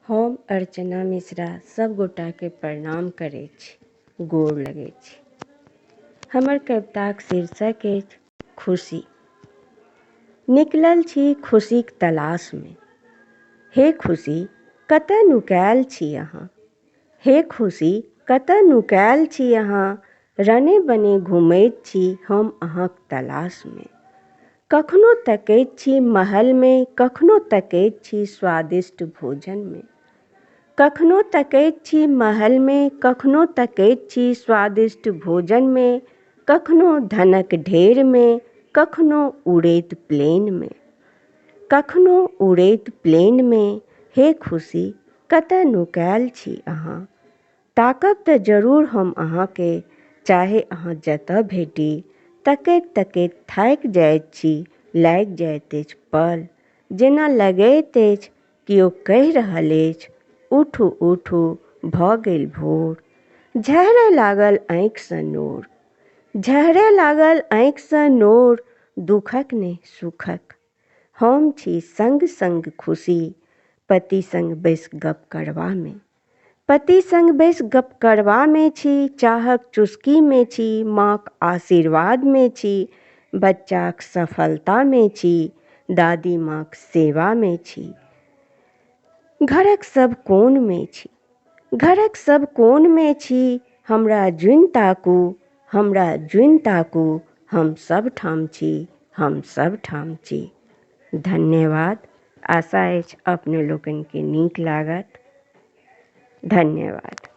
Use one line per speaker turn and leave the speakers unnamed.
हम अर्चना मिश्रा सब गोटाके प्रणाम करै छी, गोर लगै छी। हमर कविताक शीर्षक अछि खुशी। निकलल छी खुशीक तलाशमे। हे खुशी कतऽ नुकायल छी अहाँ? हे खुशी कतऽ नुकायल छी अहाँ? रने बने घुमैत छी हम अहाँक तलाशमे। कखनो तकैत छी महलमे, कखनो तकैत छी स्वादिष्ट भोजनमे। कखनो तकैत छी महलमे, कखनो तकैत छी स्वादिष्ट भोजनमे, कखनो धनक ढेरमे, कखनो उड़ैत प्लेनमे। कखनो उड़ैत प्लेनमे। हे खुशी कतऽ नुकायल छी अहाँ? ताकब तऽ जरूर हम अहाँके, चाहे अहाँ जतऽ भेटी। तकैत तकैत थाकि जाइत छी, लागि जाइत अछि पल। जेना लगैत अछि केओ कहि रहल अछि, उठू उठू भऽ गेल भोर। झहरय लागल आँखिसँ नोर। झहरय लागल आँखिसँ नोर, दुःखक नहि सुखक। हम छी संग संग खुशी, पति संग बैसि गप करबामे। पति संग बैसि गप करबामे छी, चाहक चुस्कीमे छी, माँक आशीर्वादमे छी, बच्चाक सफलतामे छी, दादी माँक सेवामे छी। घरक सब कोनमे छी। घरक सब कोनमे छी, हमरा जुनि ताकू, हमरा जुनि ताकू, हम सब ठाम छी, हम सब ठाम छी। धन्यवाद। आशा अछि अपने लोकनिके नीक लागत। धन्यवाद।